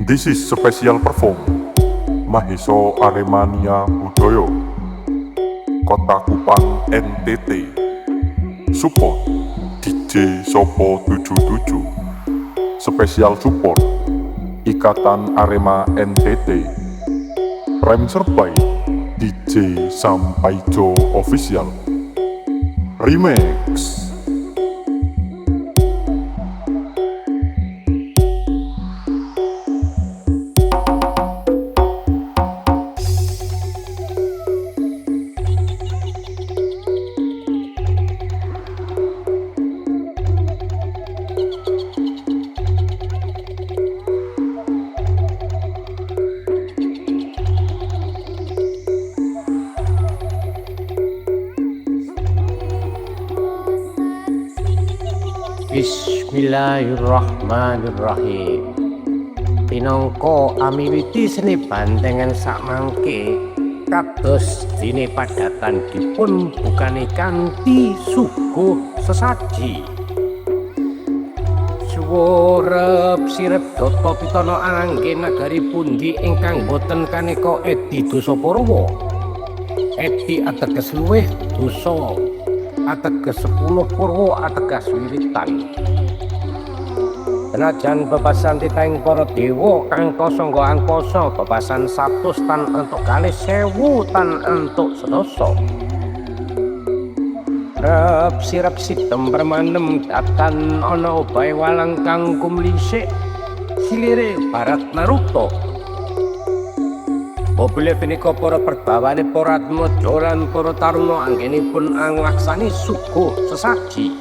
This is special perform Maheso Aremania Budoyo, Kota Kupang, NTT. Support DJ Sopo 77. Special support Ikatan Arema NTT. Prime Serbai DJ Sampaijo Official Remix. Bismillahirrahmanirrahim. Pinangka amiwiti seni bantengan sakmangke kados dene padatan dipun bukani kanthi suguh sesaji. Suworep sirep data pitana angge nagari pundi ingkang boten kaneka edi dosa Purwa. Edi ateges luwih dosa, ateges 10 Purwa ateges wiritan. Senajan bebasan titahing para dewa kang kasangga angkasa bebasan 100 tan entuk kalih 1000 tan entuk sedasa. Rep sirep sitem permanem datan ana obahe walang kang kumlisik silire barat Naruto. Bobile punika para perbawane para atmaja lan para taruna anggenipun anglaksani suguh sesaji.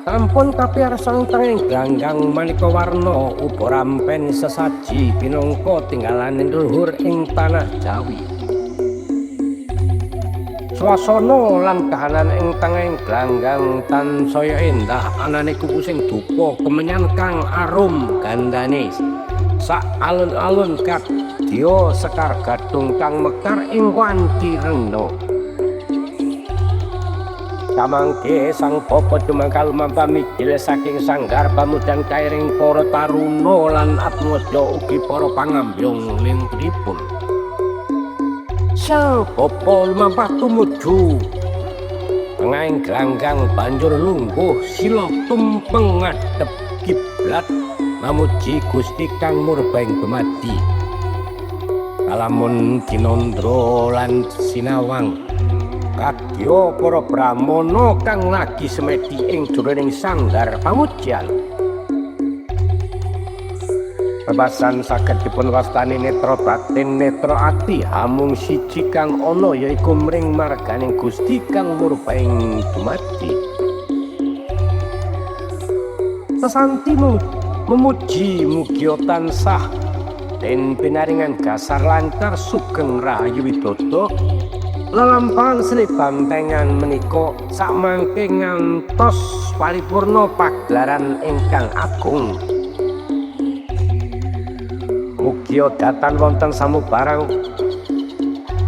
Sampun kapiyarsan tenging glanggang maneka warna uba rampen sesaji pinangka tinggalaning leluhur ing tanah Jawi. Swasana lan kahanan ing tengahing glanggang tansaya endah anane kukusing dupa kemenyan kang arum gandane. Sak alun-alun kadya sekar gadhung kang mekar ing wanci rena. Kamangke sang bapa tumangkal lumampah mijil saking sanggar pamujan kairing para taruna lan atmaja ugi para pangambyong lintripun. Sang bapa lumampah tumuju tengahing glanggang banjur lungguh sila tumpeng ngadhep kiblat mamuji Gusti kang murbaing dumadi. Kalamun Kinandra lan Sinawang kadya para brahmana kang lagi semedi ing jroning sanggar pamujan. Bebasan saged dipun wastani netra batin netra ati hamung siji kang ana yaiku mring marganing Gusti kang murbaing dumadi. Sesanti memuji mugia tansah den pinaringan gasar lancar sugeng rahayu widodo. Lelampahan seni bantengan menika sakmangke ngantos paripurna pagelaran ingkang agung. Mugia datan wonten samubarang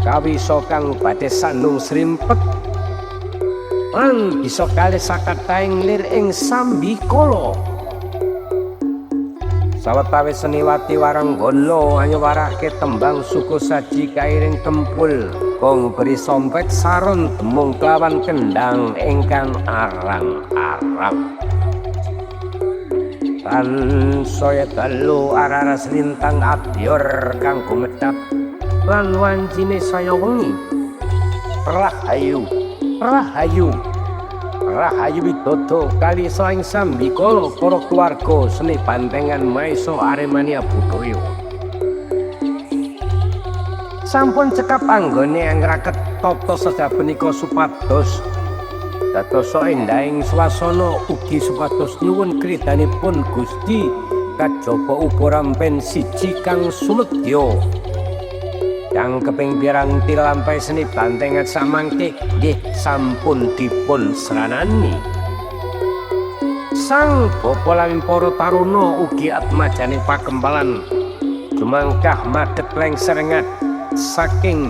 kawisa kang badhe sandung srimpet lan bisa kalih sakathahing lir ing sambikala. Sawetawis seniwati waranggana anyuwarake tembang suku saji kairing kempul gong beri sompet saron demung kelawan kendang ingkang arang-arang. Lan saya dalu araras lintang abyor kang gumedhap lan wancine saya wengi. Rahayu, rahayu, rahayu widodo kali saing sambikala para keluarga seni bantengan Maesa Aremania Budaya. Sampun cekap anggone angraket tata sejabenika supados dadosa endahing swasana ugi supados nyuwun kridanipun Gusti kajaba uba rampen siji kang sumedya. Kang keping piranti lampahi seni bantengan samangke nggih sampun dipun sranani. Sang bapa lan para taruna ugi atmajane pakempalan jumangkah madhep lengser saking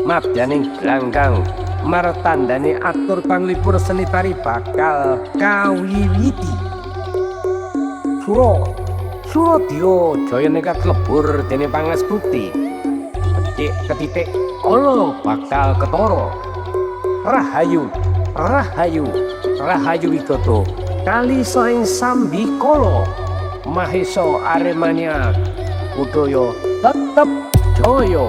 madyaning glanggang martandane atur panglipur seni tari bakal kawiwiti. Sura Suradya jayane katlebur dene pangastuti. Becik ketitik ala bakal ketara. Rahayu, rahayu, rahayu widodo kali saing sambikala. Mahesa Aremania budaya tetep jaya.